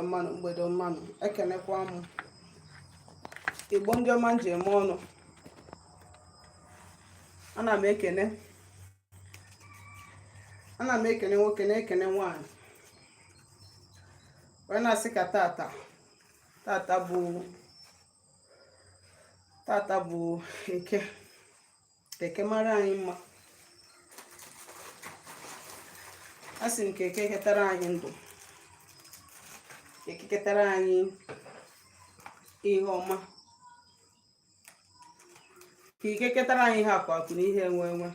Ọma nụ, mgbede ọma nụ. Ekenekwa m Igbo ndị ọma nji eme ọnụ. Ana m ekene nwoke, na-ekene nwaanyị, wee na-asị ka tata bụ Eke, ka Eke mara anyị mma. A sị m ka Eke ketara anyị ndụ, ka Eke ketara anyị ihe ọma, ka Eke ketara anyị ihe akụ akụ na ihe enwe enwe.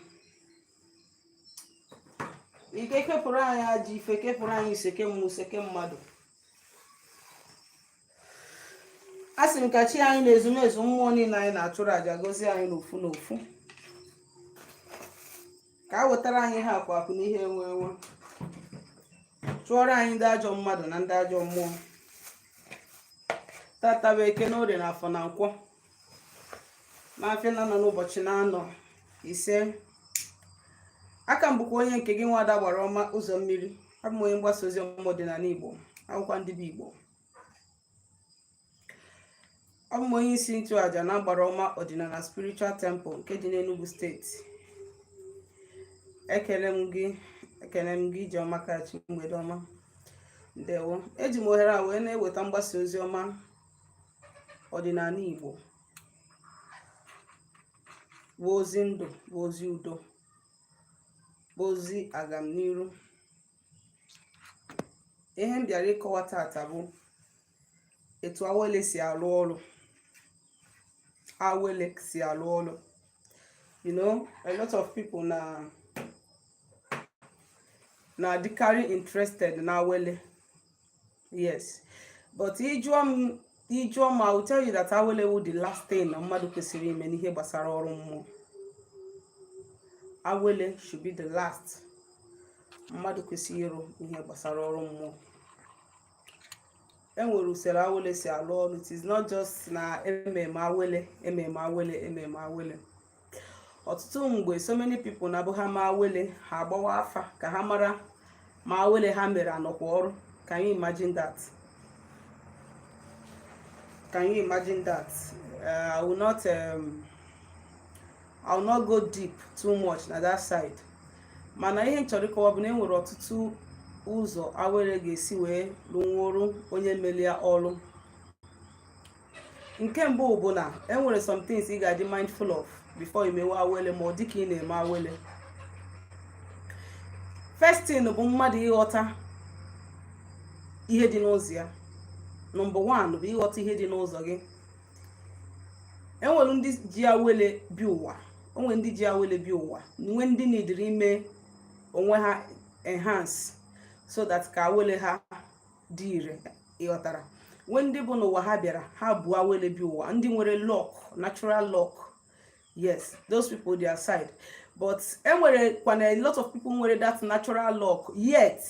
Eke kepụrụ anyị ajọ ife, kepụrụ anyị iseke mmụọ, iseke mmadụ. A sị m ka chi anyị na ezumezu mmụọ niile anyị na-achụrụ àjà gozie anyị n'ofu n'ofu, ka a wetara anyị ihe akụ akụ na ihe enwe enwe, chụọrọ anyị ndị ajọ mmadụ na ndị ajọ mmụọ. Tata bụ Eke na Orie na Afọ na Nkwọ, n'afịa na anọ n'ụbọchị na anọ ise. Aka m bụkwa onye nke gị, Nwaada Gbara Ọma Ụzọ Mmiri. Abụ m onye mgbasa ozi ọma ọdịnala Igbo, akwụkwọ ndị bụ Igbo. Abụ m onye isi nchụaja na Agbara Ọma Ọdịnala Spiritual Temple nke dị n'Enugu Steeti. Ekele m gị, ekele m gị, Ijeọma Kachi, mgbede ọma, ndewo. Eji m ohere a wee na-eweta mgbasa ozi ọma ọdịnala Igbo, bụ ozi ndụ, bụ ozi udo, bụ ozi agamniru. Ihe m bịara ịkọwa tata bụ etu awele si alụ ọrụ, awele si alụ ọrụ. A lot of people na adịkarị interested na awele, yes, but ịjụọ m, I will tell you that awele wụ the last thing na mmadụ kwesịrị ime n'ihe gbasara ọrụ mmụọ. Awele should be the last mmadụ kwesịrị ịrụ ihe gbasara ọrụ mmụọ. Enwere usoro awele si alụ ọrụ. It is not just na ememe awele, ememe awele, ememe awele. Ọtụtụ mgbe, so many people na-abụ ha ma awele, ha agbawa afa ka ha mara ma awele ha mere anọkwa ọrụ. Can you imagine that? Can you imagine that? I will not go deep too much na that side, mana ihe m chọrọ ịkọwa bụ na e nwere ọtụtụ ụzọ awere ga-esi wee rụnwuru onye melie ọrụ. Nke mbụ bụ na e nwere some things ị ga-adị mindful of before imewe awele, ma ọ dị ka ị na-eme awele. First thing bụ mmadụ ịghọta ihe dị n'ụzọ ya. Number one bụ ịghọta ihe dị n'ụzọ gị. Enwere ndị ji awele bi ụwa, onwe ndị ji awele bi ụwa, nwee ndị nidiri ime onwe ha enhance so that ka awele ha dị ire, ịghọtara? Nwee ndị bụ n'ụwa ha bịara, ha bụ awele bi ụwa, ndị nwere luck, natural luck. Yes, those people, their side. But enwere kwana a lot of people nwere that natural luck, yet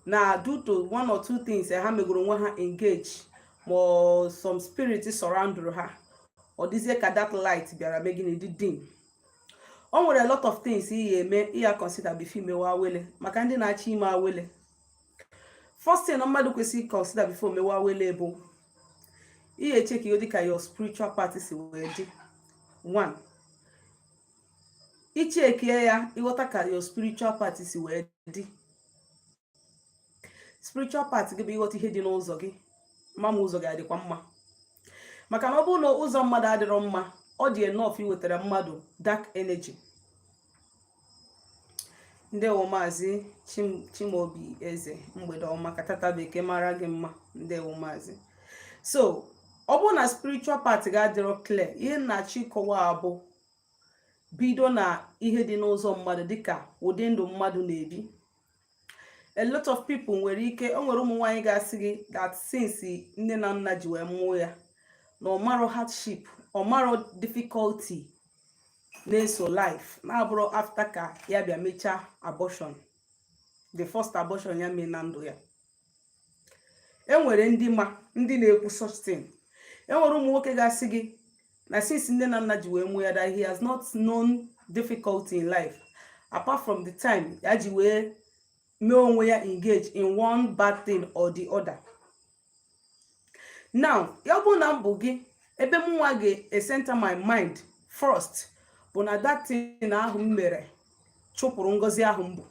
na due to one or two things ha megoro onwe ha engage, ma some spirit surround ha, ọ dịzie ka that light bịara mee gịnị? Dị dim. O nwere a lot of things ị ga-eme, ị ya consider before imewe awele. Maka ndị na-achọ ime awele, first thing mmadụ kwesịrị consider before mewe awele bụ ị ga-eche ka dịka your spiritual part si wee dị. One, ichekie ya, ịghọta ka your spiritual part si wee dị. Spiritual part gị bụ ịghọta ihe dị n'ụzọ gị, ma ma ụzọ gị adịkwa mma, maka na ọ bụrụ na ụzọ mmadụ adịrọ mma, ọ dị enough iwetara mmadụ dark energy. Ndewo, Maazị Chimaobi Eze, mgbede ọma, ka tata bekee mara gị mma. Ndewo, Maazị. So ọ bụrụ na spiritual part gị adịrọ clear, ihe nna-achọ ịkọwa abụ bido na ihe dị n'ụzọ mmadụ, dịka ụdị ndụ mmadụ na-ebi. A lot of people nwere ike, o nwere ụmụ nwaanyị ga-asị gị that since nne na nna ji wee mụọ ya, na ọmarọ hardship, ọmarọ difficulty na-eso life, na-abụrụ after ka ya bịa mechaa abortion, the first abortion ya mee na ndụ ya. E nwere ndị ma ndị na-ekwu such thing. E nwere ụmụ nwoke ga-asị gị na since nne na nna ji wee mụọ ya, that he has not known difficulty in life apart from the time ya ji wee mee onwe ya engage in one bad thing or the other. Now, ya bụ na m bụ gị, ebe m nwa ga-ecenter my mind first bụ na that thing ahụ m mere chụpụrụ ngozi ahụ m bụ.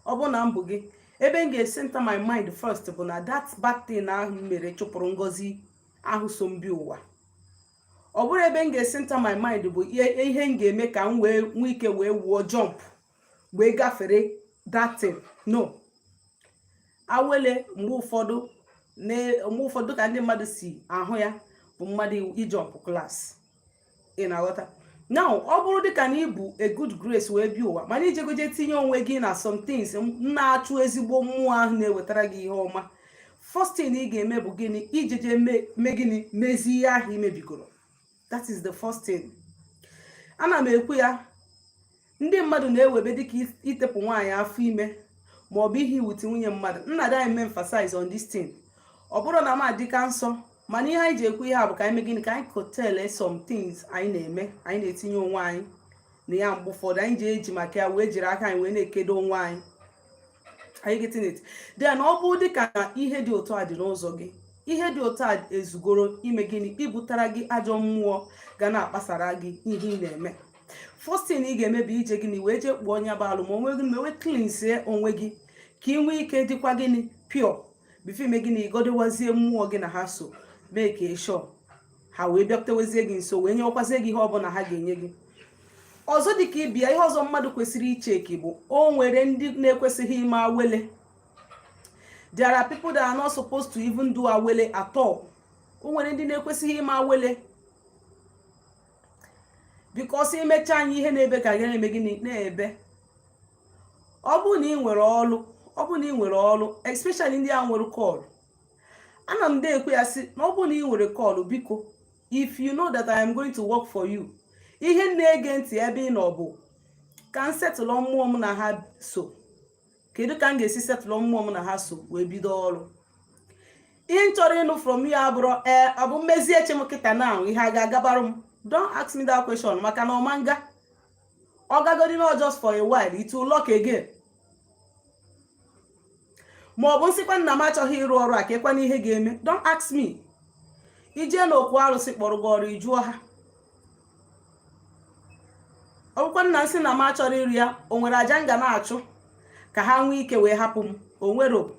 Ọ bụ na m bụ gị, ebe m ga-ecenter my mind first bụ na that bad thing ahụ m mere chụpụrụ ngozi ahụ so m bi ụwa. Ọ bụrụ ebe m ga-ecenter my mind bụ ihe m ga-eme ka m wee nwee ike wee wuo jump wee gafere that thing. No, awele mgbe ụfọdụ ka ndị mmadụ si ahụ ya bụ mmadụ ijump class. Ị na-aghọta? Now, ọ bụrụ dịka na ịbụ a good grace wee bịa ụwa, mana ijegoje tinye onwe gị na some things na-achụ ezigbo mmụọ ahụ na-ewetara gị ihe ọma, first thing ị ga-eme bụ gịnị? Ijeje mee gịnị? Mezie ihe ahụ imebigoro. That is the first thing. Ana m ekwu ya, ndị mmadụ na-ewebe dịka itepụ nwaanyị afọ ime maọbụ ihe iwute nwunye mmadụ. Nna dị anyị emphasize on this thing. Ọ bụrụ na m adịka nsọ, mana ihe anyị ji ekwu ihe a bụ ka anyị mee gịnị? Ka anyị curtail some things anyị na-eme, anyị na-etinye onwe anyị na ya. Mgbe ụfọdụ anyị ji eji maka ya wee jiri aka anyị wee na-ekedo onwe anyị. Are you getting it? Then ọ bụ dịka na ihe dị otu a dị n'ụzọ gị, ihe dị otu a ezugoro ime gịnị? Ibutara gị ajọ mmụọ ga na-akpasara gị ihe ị na-eme. First thing ị ga-eme bụ ije gịnị? Wee jee kpụọ onye bụ alụ ma onwe gị, mewe cleanse onwe gị ka ị nwee ike dịkwa gịnị? Pure. Before ime gịnị? Ịgodewazie mmụọ gị na ha so mee ka ị sure ha wee bịakwutewezie gị nso, wee nyewakwazie gị ihe ọbụla ha ga-enye gị. Ọzọ dịka ịbịa, ihe ọzọ mmadụ kwesịrị icheki bụ o nwere ndị na-ekwesịghị ime awele. There are people that are not supposed to even do awele at all. O nwere ndị na-ekwesịghị ime awele because imecha anyị, ihe na-ebe ka gị na-eme gịnị? Na-ebe. Ọ bụrụ na ị nwere ọlụ, ọ bụrụ na ị nwere ọlụ, especially ndị a nwere call, ana m ekwe ya sị na ọ bụrụ na ị nwere call, biko, if you know that I am going to work for you, ihe na-ege ntị ebe ị nọ bụ ka m setụlụ mmụọ m na ha so. Kedu ka m ga-esi setụlụ mmụọ m na ha so wee bido ọrụ? Ihe m chọrọ ịnụ from you abụrụ, ee, ọ bụ mmezi eche m kịta na ihe a ga-agabara m. Don't ask me that question, maka na ọma nga ọ gagodi not just for a while, it will lock again. Ma ọ bụ nsịkwa nna m achọghị ịrụ ọrụ a, ka ekwana ihe ga-eme. Don't ask me. Ijee n'okwu arụsị kpọrọ gị ọrụ, ijụọ ha. Ọ bụkwa nna nsị na m achọrọ ịrụ ya, o nwere aja m ga na-achụ ka ha nwee ike wee hapụ m? O nwero,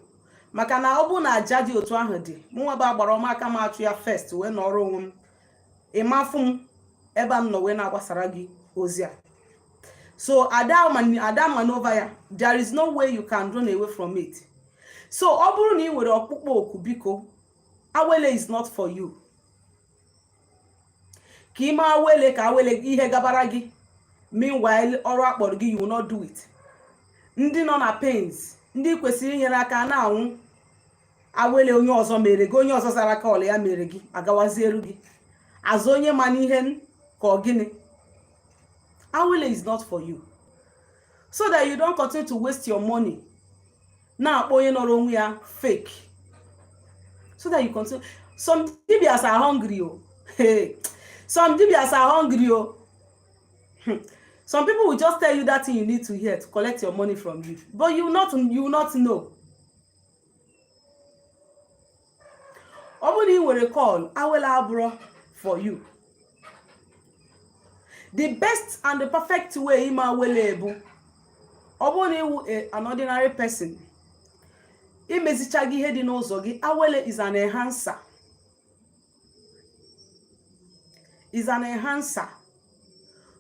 maka na ọ bụ na aja dị otu ahụ dị, mụnwa bụ agbara ọma aka m achụ ya first wee nọrọ onwe m. Ịmafụ m ebe a m nọ wee na-agbasara gị ozi a. So ada ada manova ya, there is no way you can run away from it. So ọ bụrụ na ị nwere ọkpụkpọ oku, biko, awele is not for you. Ka ime awele ka awele ihe gabara gị, meanwhile ọrụ akpọrọ gị, you will not do it. Ndị nọ na pains, ndị kwesịrị inyere aka na-anwụ, awele onye ọzọ mere gị, onye ọzọ zara call ya mere gị, agawazielu gị azụ onye ma n'ihe ka ọ gịnị. Awele is not for you, so that you don't continue to waste your money na-akpọ onye nọrọ onwe ya fake, so that you continue. Some dibias are hungry o. Hey, some dibias are hungry o. Some people will just tell you that thing you need to hear to collect your money from you, but you will not know. Ọ bụrụ na ị nwere call, awele abụrụ for you. The best and the perfect way ime awele bụ ọ bụrụ na ịwụ an ordinary person, imezicha gị ihe dị n'ụzọ gị. Awele is an enhancer, is an enhancer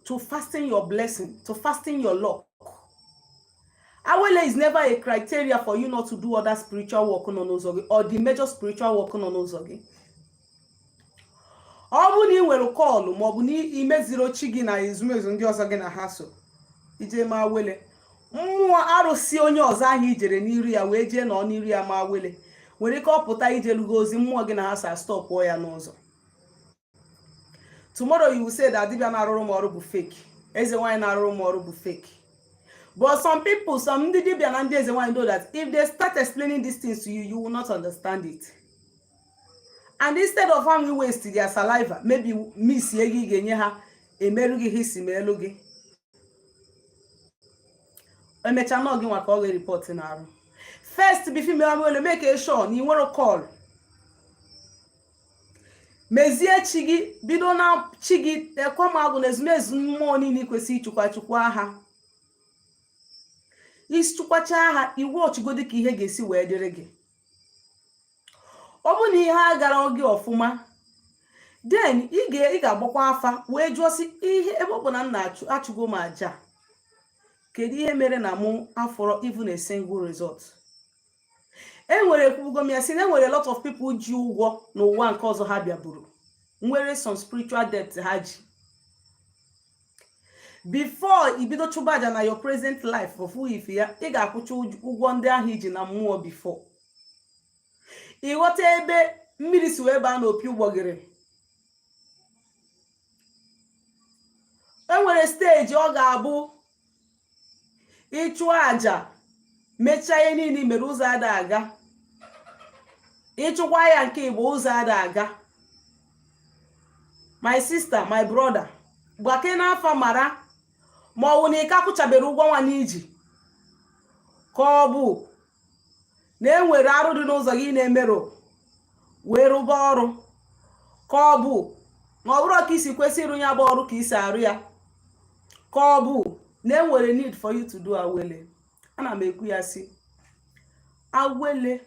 to fasten your blessing, to fasten your luck. Awele is never a criteria for you not to do other spiritual work nọ n'ụzọ gị or the major spiritual work nọ n'ụzọ gị. Ọ bụrụ na ị nwere call maọbụ na imeziri chi gị na ezumezu ndị ọzọ gị na ha so ije ma awele, mmụọ arụsị onye ọzọ ahụ ijere n'iru ya wee jee nọ n'iru ya ma awele nwere ike ọpụta ijelugo ozi mmụọ gị na ha sa stopụọ ya n'ụzọ. Tomorrow you will say that dibịa na-arụrụ m ọrụ bụ fake, eze nwaanyị na-arụrụ m ọrụ bụ fake. But some people, some ndị dibịa na ndị eze nwaanyị know that if they start explaining these things to you, you will not understand it, and instead of having waste their saliva, maybe miss ego ị ga-enye ha, emerụ gị ha isi ma elu gị, emechaa nọọ gị nwa ka ọ ga-ereport n'arụ. First, before me awele, make sure na ị nwere call. Mezie chi gị, bido na chi gị, ekwemagụ na ezumezu mmụọ niile i kwesịrị ịchụkwa, chụkwa ha. I chụkwacha ha, i watchgodi ka ihe ga-esi wee dịrị gị. Ọ bụrụ na ihe agara gị ọfụma, then ị ga-agbakwa afa wee jụọ sị, ihe ebe ọ bụ na m na-achụ, achụgo m aja, kedu ihe mere na mụ afụrọ even a single result? E nwere, ekwubugo m ya sị na e nwere a lot of people ji ụgwọ n'ụwa nke ọzọ ha bịaburu, nwere some spiritual debt ha ji. Before i bido chụba aja na your present life ofu ife ya, ị ga-akwụcha ụgwọ ndị ahụ i ji na mmụọ before ị ghọta ebe mmiri si wee baa n'opi ụgbọgịrị. E nwere stage ọ ga-abụ ị chụọ aja, mechaa ihe niile i mere, ụzọ ada aga. Ị chụkwa ya nke ịbụọ, ụzọ ada aga. My sister, my brother, gbake n'afa mara ma ọ bụ na ị ka kwụchabere ụgwọ nwa n'iji, ka ọ bụ na e nwere arụ dị n'ụzọ gị na-emerụ wee rụba ọrụ, ka ọ bụ na ọ bụrọ ka i si kwesị ịrụ ya bụ ọrụ ka i si arụ ya, ka ọ bụ na e nwere need for you to do awele. Ana m ekwu ya sị, awele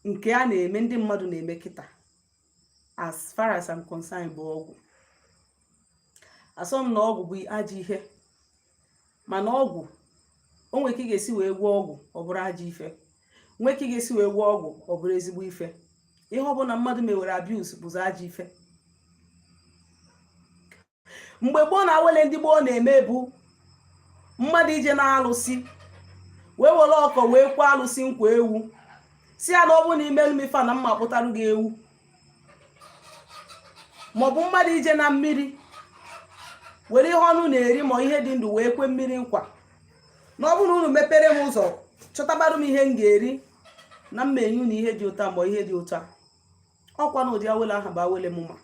nke a na-eme, ndị mmadụ na-eme kịta, as far as I'm concerned, bụ ọgwụ. Asọ m na ọgwụ bụ ajọ ihe, mana ọgwụ, o nwere ka ị ga-esi wee gwọọ ọgwụ, ọ bụrụ ajọ ife, nwee ka ị ga-esi wee gwọọ ọgwụ, ọ bụrụ ezigbo ife. Ihe ọbụla mmadụ mewere abuse bụzi ajọ ife. Mgbe gboo, na awele ndị gboo na-eme bụ mmadụ ije na alụsị wee were ọkọ wee kwee alụsị nkwa ewu, sị ya na ọ bụrụ na i melu m ife a, na m ma-akpụtarụ gị ewu, maọbụ mmadụ ije na mmiri were ihe ọnụ na-eri ma ihe dị ndụ wee kwe mmiri nkwa na ọ bụrụ na unu mepere m ụzọ, chọtabara m ihe m ga-eri, na m ma-enye unu ihe dị ụtọ ma ihe dị ụtọ. Ọkwa na ụdị awele ahụ bụ awele m ma.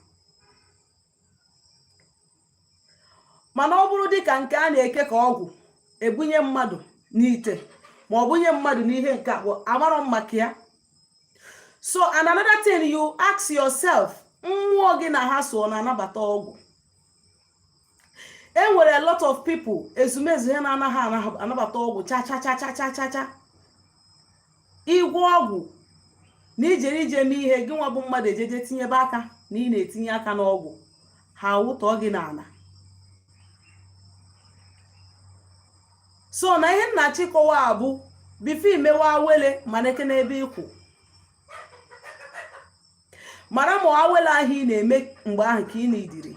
Mana ọ bụrụ dịka nke a na-eke ka ọgwụ ebunye mmadụ n'ite ma ọ bunye mmadụ n'ihe nke abụọ, amarọ m maka ya. So, and another thing you ask yourself, mmụọ gị na ha so na-anabata ọgwụ? E nwere a lot of people, ezumezu ha na-anaghị anabata ọgwụ cha cha cha cha cha cha cha. Ịgwọ ọgwụ na ijere ije mee ihe gị nwa bụ mmadụ ejeje tinyebe aka na ị na-etinye aka n'ọgwụ, ha awụtọọ gị n'ala. So na ihe m na-achọ ịkọwa bụ, before i mewe awele, mara eke n'ebe ị kwụ, mara ma awele ahụ ị na-eme mgbe ahụ ka ị na-idiri,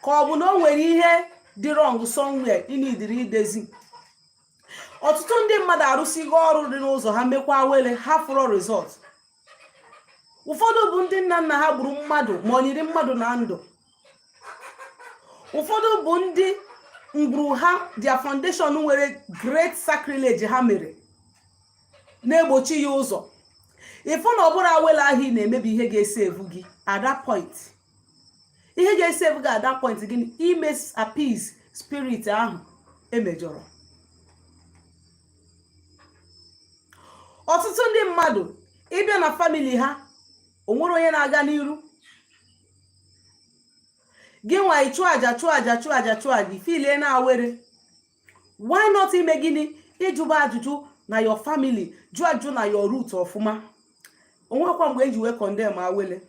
ka ọ bụ na o nwere ihe dị wrong somewhere ị na-idiri idezi. Ọtụtụ ndị mmadụ arụsigo ọrụ dị n'ụzọ ha, mekwa awele, ha fụrọ result. Ụfọdụ bụ ndị nna nna ha gburu mmadụ ma ọ nyiri mmadụ na ndụ. Ụfọdụ bụ ndị ngwuru ha, their foundation nwere great sacrilege ha mere na-egbochi ya ụzọ. Ịfụ na ọ bụrọ awele ahụ ị na-eme bụ ihe ga-esave gị at that point. Ihe ga-esave gị at that point, gịnị? Ime appease spirit ahụ emejọrọ. Ọtụtụ ndị mmadụ, ịbịa na family ha, o nwere onye na-aga n'iru. Gị nwa ịchụ aja, chụọ aja, chụọ aja, chụọ aja, ifilie na awere. Why not ime gịnị? Ịjụba ajụjụ na your family, jụọ ajụjụ na your root ọfụma. O nwekwa mgbe eji wee condemn awele,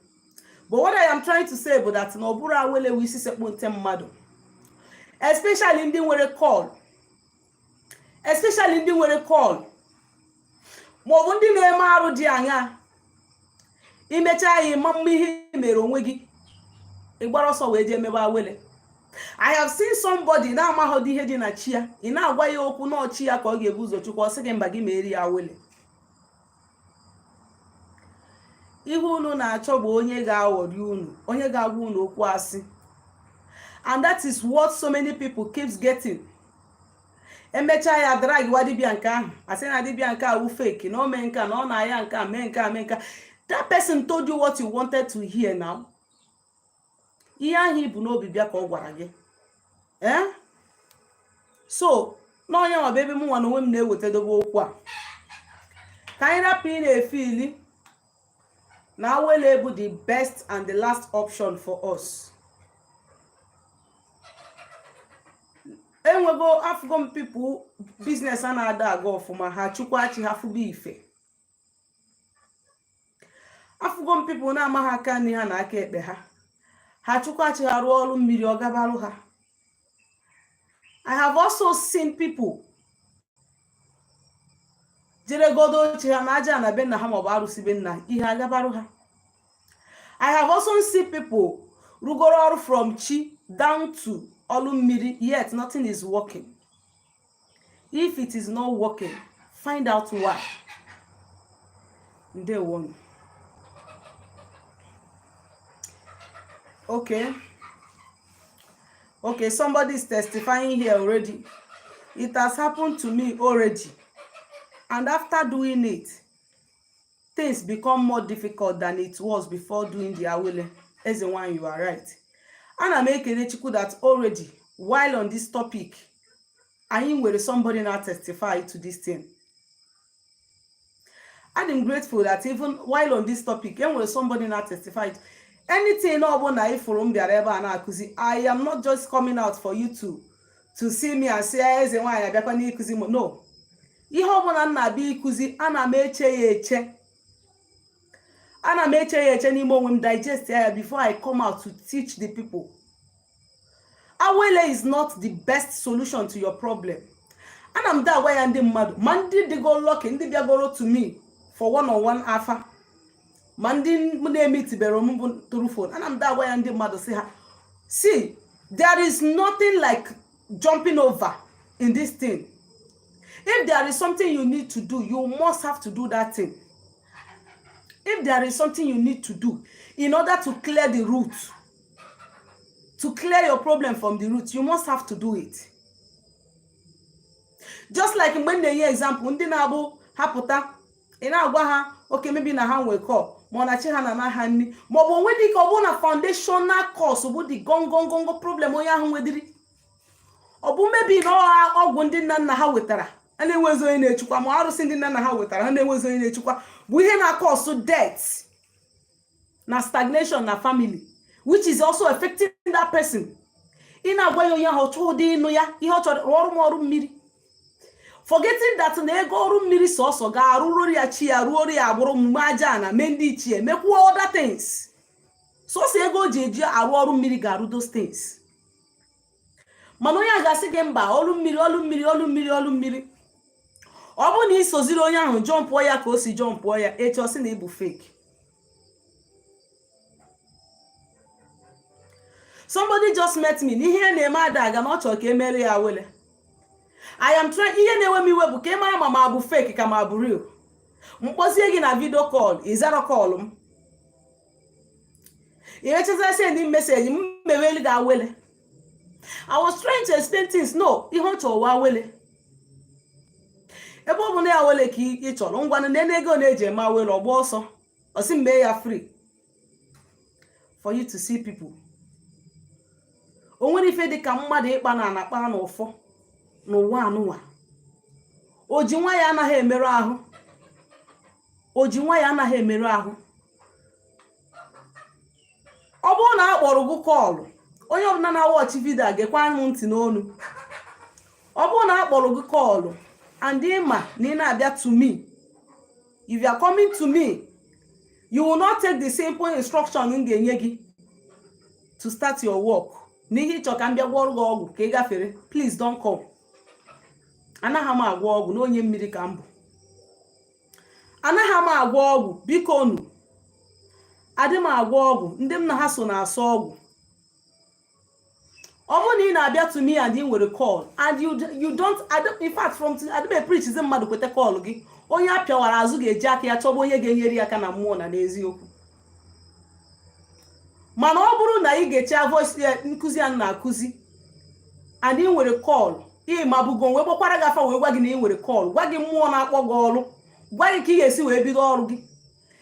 but what I am trying to say bụ that na ọ bụrọ awele wụ isi sekpụ ntị mmadụ, especially ndị nwere call, especially ndị nwere call maọbụ ndị na-eme arụ dị aṅaa. Imecha ya, ịma mma ihe mere onwe gị, ị gbara ọsọ wee jee mebe awele. I have seen somebody na-amaghọdị ihe dị na chi ya. Ị na-agwa ya okwu na ọ chi ya ka ọ ga-ebu ụzọ chukwu, ọ sị gị mba, gị meri ya awele. Ihe unu na-achọ bụ onye ga-aghọrị unu, onye ga-agwa unu okwu asị, and that is what so many people keeps getting. Emechaa ya, drag wa dibịa nke ahụ, asị na dibịa nke a wụ fake, na o mee nke a, na ọ na-aya nke a, mee nke a, mee nke a. That person told you what you wanted to hear. Now, ihe ahụ i bu n'obi bịa ka ọ gwara gị. Ee, so n'ọnya nwa bụ ebe mụ nwa na onwe m na-eweta dobe okwu a, ka anyị rapụ ị na-efeeli Na awele bụ the best and the last option for us. Enwego afụgo m people business a na-ada aga ọfụma, ha chukwa chi ha fụba ife. Afụgo m people na-amaghị aka nri ha na aka ekpe ha, ha chukwa chi ha rụọ ọrụ mmiri, ọ gabalụ ha. I have also seen people jere godo chi ha na aja na be nna ha maọbụ arụsị be nna, ihe agabarụ ha. I have also seen people rugoro ọrụ from chi down to ọlụ mmiri, yet nothing is working. If it is not working, find out why. Ndewonu. Okay. Okay, somebody is testifying here already. It has happened to me already. And after doing it, things become more difficult than it was before doing the awele. Ezenwanyi, you are right. Ana m ekele Chukwu that already, while on this topic, anyị nwere somebody now testify to this thing. And I'm grateful that even while on this topic, e nwere somebody now testify. Anything ọbụla ịfụrụ m bịara ebe a na-akụzi, I am not just coming out for you to see me and say, eze nwaanyị abịakwa n'ịkụzi m. No. Ihe ọbụla m na-abịa ịkụzi, ana m eche ya eche. Ana m eche ya eche n'ime onwe m, digest ya before I come out to teach the people. Awele is not the best solution to your problem. Ana m da agwa ya ndị mmadụ, ma ndị dịgo lucky, ndị bịagoro to me for one on one afa, ma ndị na-emitibere m bụ through phone. Ana m da agwa ya ndị mmadụ si ha, see, there is nothing like jumping over in this thing. If there is something you need to do, you must have to do that thing. If there is something you need to do in order to clear the root, to clear your problem from the root, you must have to do it. Just like mgbe m na-enye example, ndị na-abụ ha pụta, ị na-agwa ha oke mebi na ha nwee call, ma ọ na chi ha na ha nri, ma ọ bụ onwe dị ka ọ bụ na foundational cause bụ the gongongongo problem onye ahụ nwedịrị. Ọ bụ mebi na ọgwụ ndị nna nna ha wetara ha na-enwezi onye na-echukwa, ma arụsị ndị nna nna ha wetara ha na-enwezi onye na-echukwa, bụ ihe na-cause death na stagnation na family, which is also affecting that person. Ị na-agwa ya onye ahụ ọchọ ụdị ịnụ ya ihe ọ chọrọ, rụọ ọrụ m ọrụ mmiri, forgetting that na ego ọrụ mmiri sọsọ ga-arụrụ ya chi ya, ruoro ya agbụrụ omume aja na mee ndị ichie, mekwuo other things. Sọsọ ego o ji eji arụ ọrụ mmiri ga-arụ those things. Mana onye a ga-asị gị mba, ọrụ mmiri, ọrụ mmiri, ọrụ mmiri, ọrụ mmiri. Ọ bụrụ na ị soziri onye ahụ jumpụọ ya ka o si jumpụọ ya, echi ọ sị na ị bụ fake. Somebody just met me n'ihe ya na-eme ada aga na ọ chọrọ ka e mere ya awele. I am trying. Ihe na-ewe m iwe bụ ka ị mara ma ma bụ fake ka ma bụ real. Mkpọzie gị na video call, ị zara call m, ị mechazara send message m mewelu gị awele. I was trying to explain things. No, ihe ọ chọrọ wa awele. Ebe ọ bụ na ya awele ka ị chọrọ, ngwanụ na ego na-eji eme awele, ọgba ọsọ ọ sị m mee ya free for you to see people. O nwere ife dị ka mmadụ ịkpa na ana kpaa n'ụfọ n'ụwa anụnwa. O ji nwa ya anaghị emerụ ahụ, o ji nwa ya anaghị emerụ ahụ. Ọ bụrụ na a kpọrọ gị call, onye ọbụla na-awatch video a gekwa m ntị n'onu. Ọ bụrụ na a kpọrọ gị call and ị ma na ị na-abịa to me, if you are coming to me, you will not take the simple instruction m ga-enye gị to start your work. N'ihe ịchọ ka m bịa gwọrọ gị ọgwụ ka ị gafere, please don't come. Anaghị m agwọ ọgwụ, na onye mmiri ka m bụ. Anaghị m agwọ ọgwụ, biko nu, adị m agwọ ọgwụ. Ndị m na ha so na-asọ ọgwụ. Ọ bụrụ na ị na-abịa to me and ị nwere call and you don't, I don't, in fact, from adị m preach mmadụ kweta call gị. Onye a pịawara azụ ga-eji aka ya chọba onye ga-enyere ya aka na mmụọ na n'eziokwu. Mana ọ bụrụ na ị ga-eche voice ya nkụzi a na-akụzi and ị nwere call, ị mabugo wee gbakwara gị afa wee gwa gị na ị nwere call, gwa gị mmụọ na-akpọ gị ọrụ, gwa gị ka ị ga-esi wee bido ọrụ gị,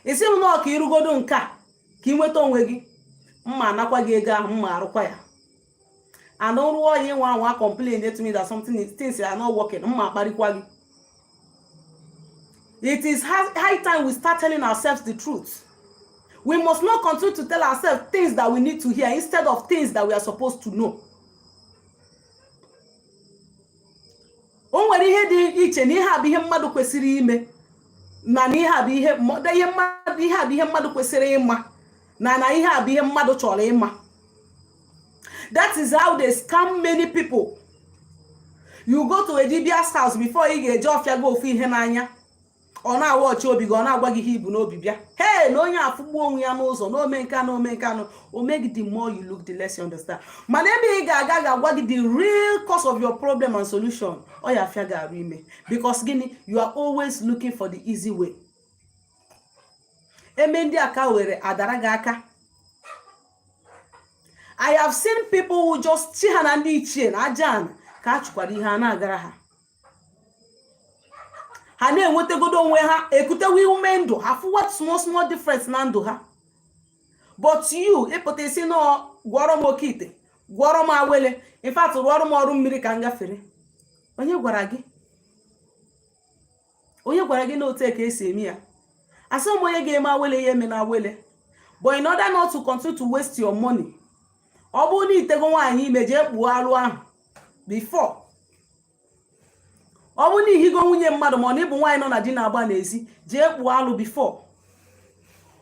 isi m nọọ ka ịrụgodo nke a ka ị nweta onwe gị, mma anakwa gị ego ahụ, mma arụkwa ya. And rụọ ya, ịnwa anwa complain to me that something is, things are not working, mma akparịkwa gị. It is high time we start telling ourselves the truth. We must not continue to tell ourselves things that we need to hear instead of things that we are supposed to know. O nwere ihe dị iche na ihe a bụ ihe mmadụ kwesịrị ime na na ihe a bụ ihe mmadụ, ihe a bụ ihe mmadụ kwesịrị ịma na ihe a bụ ihe mmadụ chọrọ ịma. That is how they scam many people. You go to a dibia's house, before ị ga-eje ọfịa gị ofu ihe n'anya, ọ na-awa ọchị obi gị, ọ na-agwa gị ihe ibu n'obi bịa. Hey, na onye afụgbu onwe ya n'ụzọ na ome nke na ome nke anụ ome gị. The more you look, the less you understand. Mana ebe ị ga-aga ga-agwa gị the real cause of your problem and solution, ọ ya afịa gị arụ ime, because gịnị? You are always looking for the easy way. Eme ndị a ka were adara gị aka. I have seen people who just chi ha na ndị ichie na aja ana ka a chụkwara ihe a na-agara ha, ha na-enwetagodo onwe ha, ekutewe ume ndụ ha, fụwa small small difference na ndụ ha. But you ịpụta isi nọ, gwọrọ m oke ite, gwọrọ m awele, in fact, rụọrọ m ọrụ mmiri ka m gafere. Onye gwara gị? Onye gwara gị na otu ka esi eme ya? Asị m, onye ga-eme awele ya eme na awele, but in order not to continue to waste your money, ọ bụrụ na itego nwaanyị ime, jee kpuo arụ ahụ before. Ọ bụrụ na ihigo nwunye mmadụ, ma ọ na ịbụ nwaanyị nọ na di na-agba n'ezi, jee kpuo alụ before.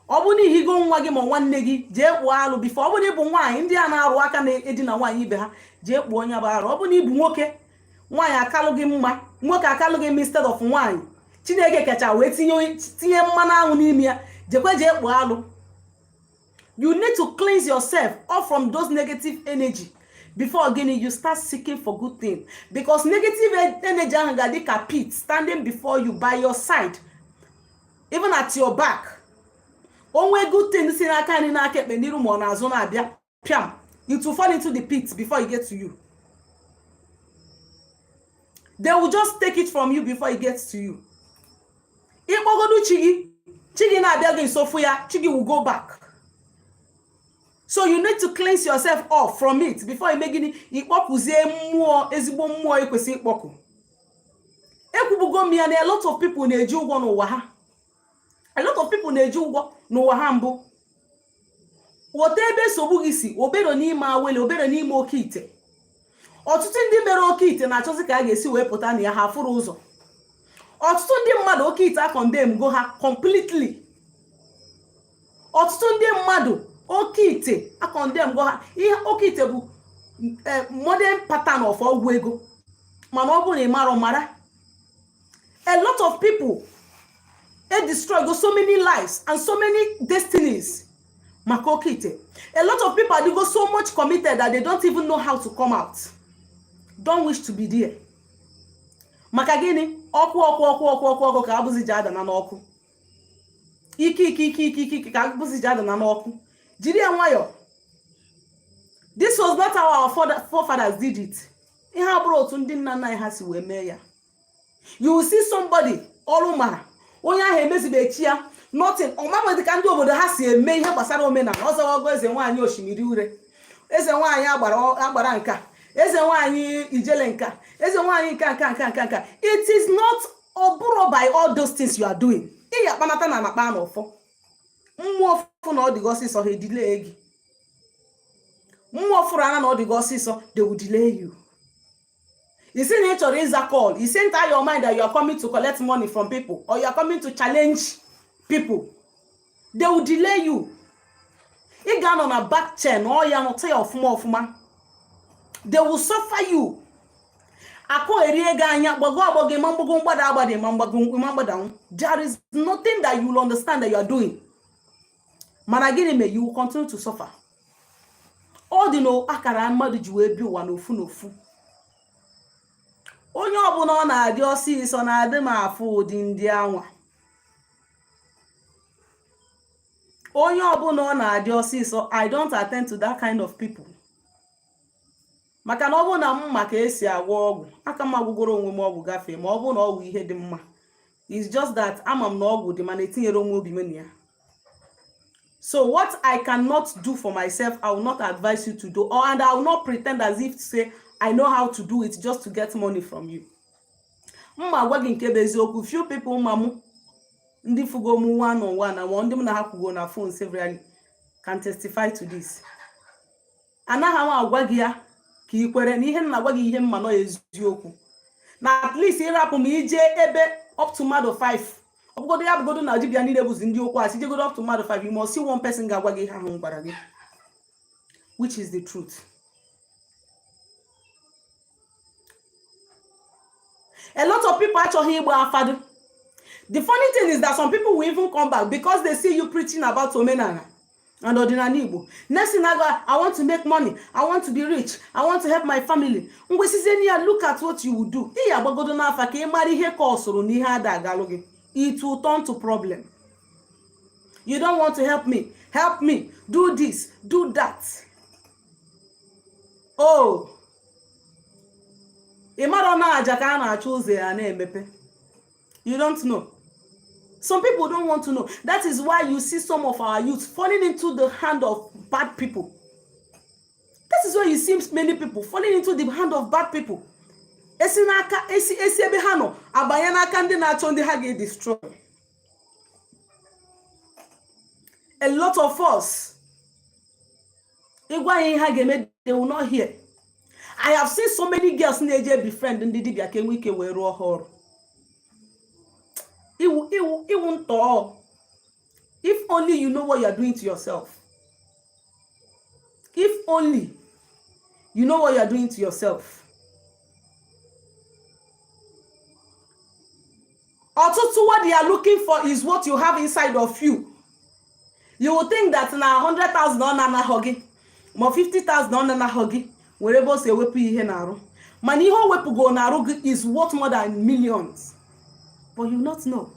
Ọ bụrụ na ihigo nwa gị ma nwanne gị, jee kpuo alụ before. Ọ bụrụ na ịbụ nwaanyị ndị a na-arụ aka na-edina nwaanyị ibe ha, jee kpuo onye bụ arụ. Ọ bụrụ na ịbụ nwoke, nwaanyị akalụ gị mma, nwoke akalụ gị mma, instead of nwaanyị Chineke kacha wee tinye mmanụ anwụ n'ime ya, jekwe jee kpuo alụ. You need to cleanse yourself off from those negative energy before gịnị? You start seeking for good thing, because negative energy ahụ ga-adị ka pit standing before you, by your side, even at your back. Onwe good thing si n'aka nri, n'aka ekpe, n'iru ma ọ na-azụ na-abịa, piam, it will fall into the pit before e get to you. They will just take it from you before it gets to you. Ịkpọgodu chi gị, chi gị na-abịa gị nso, fụ ya, chi gị will go back. So you need to cleanse yourself off from it before ime gịnị? Ịkpọpụzie mmụọ, ezigbo mmụọ ekwesị ịkpọkụ. Ekwubugo m ya na a lot of people na-eji ụgwọ n'ụwa ha. A lot of people na-eji ụgwọ n'ụwa ha mbụ. Ghọta ebe nsogbu gị si. Obere n'ime awele, obere n'ime oke ite. Ọtụtụ ndị mere oke ite na-achọzi ka a ga-esi wee pụta na ya, ha fụrụ ụzọ. Ọtụtụ ndị mmadụ, oke ite acondemn go ha completely. Ọtụtụ ndị mmadụ, oke ite acondemn go ha. Ihe oke ite bụ modern pattern of ọgwụ ego. Mana ọ bụrụ na ị mara mara, a lot of people e destroy go so many lives and so many destinies maka oke ite. A lot of people adịgo so much committed that they don't even know how to come out, don't wish to be there. Maka gịnị? Ọkụ, ọkụ, ọkụ, ọkụ, ọkụ, ọkụ ka abụzi ji adana n'ọkụ. Ike, ike, ike, ike, ike, ike ka abụzi ji adana n'ọkụ. Jiri ya nwayọ. This was not how our forefathers did it. Ihe abụrụ otu ndị nna nna anyị ha si wee mee ya. You will see somebody ọrụ mara onye ahụ emezibechi ya nothing. Ọmanwedị ka ndị obodo ha si eme ihe gbasara omenala. Ọzọwago eze nwaanyị osimiri ure, eze nwaanyị agbara agbara nka, eze nwaanyị ijele nka, eze nwaanyị nka, nka, nka, nka, nka. It is not, ọ bụrụ by all those things you are doing, ị ga-akpanata na anakpa na ọfọ mmụọ fụ na ọ dịghị ọsịsọ, ha edelay gị. Mmụọ fụrụ anya na ọ dịghị ọsịsọ, they will delay you. Isi na ị chọrọ ịza call, isi enter your mind that you are coming to collect money from people or you are coming to challenge people, they will delay you. Ị ga-anọ na back chain ọ ya nụta ya ọfụma ọfụma. They will suffer you. Akụ erie gị anya, gbago agbago, ma mgbago mgbada agbada, ma mgbago ma mgbadanwu. There is nothing that you will understand that you are doing. Mana gịnị mee? You will continue to suffer. Ọ dị n'akara mmadụ ji wee bịa ụwa n'ofu n'ofu. Onye ọbụla ọ na-adị ọsịsọ na-adị m afụ ụdị ndị anwa. Onye ọbụla ọ na-adị ọsịsọ, I don't attend to that kind of people, maka na ọ bụrụ na m ma ka esi agwọ ọgwụ aka m, agwụgoro onwe m ọgwụ gafee. Ma ọ bụrụ na ọgwụ ihe dị mma, it's just that ama m na ọgwụ dị, mana etinyere onwe obi m na ya. So what I cannot do for myself, I will not advise you to do, or and I will not pretend as if to say I know how to do it just to get money from you. Mma agwa gị nke bụ eziokwu. Few people ma mụ. Ndị fugo m one on one na ndị m na ha kwugo na phone severally can testify to this. Anaghị m agwa gị ya ka ị kwere na ihe m na-agwa gị, ihe m ma nọ eziokwu, na at least ịrapụ m ije ebe up to mmadụ 5, ọ bụgodo ya bụgodo na dibịa niile bụzi ndị okwu asị, jegodo up to mmadụ 5, you must see one person ga-agwa gị ihe ahụ m gwara gị, which is the truth. A lot of people achọghị ịgba afa. The funny thing is that some people will even come back because they see you preaching about omenala and ọdịnala Igbo. Next thing I go, "I want to make money, I want to be rich, I want to help my family." Ngwesizie ya, look at what you will do. Ị ya agbagodo n'afa ka ị mara ihe ka ọ sụrụ na ihe ada agalụ gị. It will turn to problem. "You don't want to help me, help me do this, do that." Oh, ị mara na aja ka a na-achọ ụzọ ya na-emepe. You don't know. Some people don't want to know. That is why you see some of our youths falling into the hand of bad people. That is why you see many people falling into the hand of bad people. Esi n'aka esi esi ebe ha nọ abanye n'aka ndị na-achọ ndị ha ga-destroy. A lot of us, ịgwa ya ihe ha ga-eme, they will not hear. I have seen so many girls na-eje befriend ndị dibịa ka enwe ike wee rụọ ha ọrụ. Iwu iwu iwu ntọọ. If only you know what you are doing to yourself. If only you know what you are doing to yourself. Ọtụtụ, what they are looking for is what you have inside of you. You will think that na 100,000 ọ na-anaghọ gị, ma 50,000 ọ na-anaghọ gị, were ebe o si ewepụ ihe n'arụ, mana ihe o wepụgo n'arụ gị is worth more than millions, but you not know.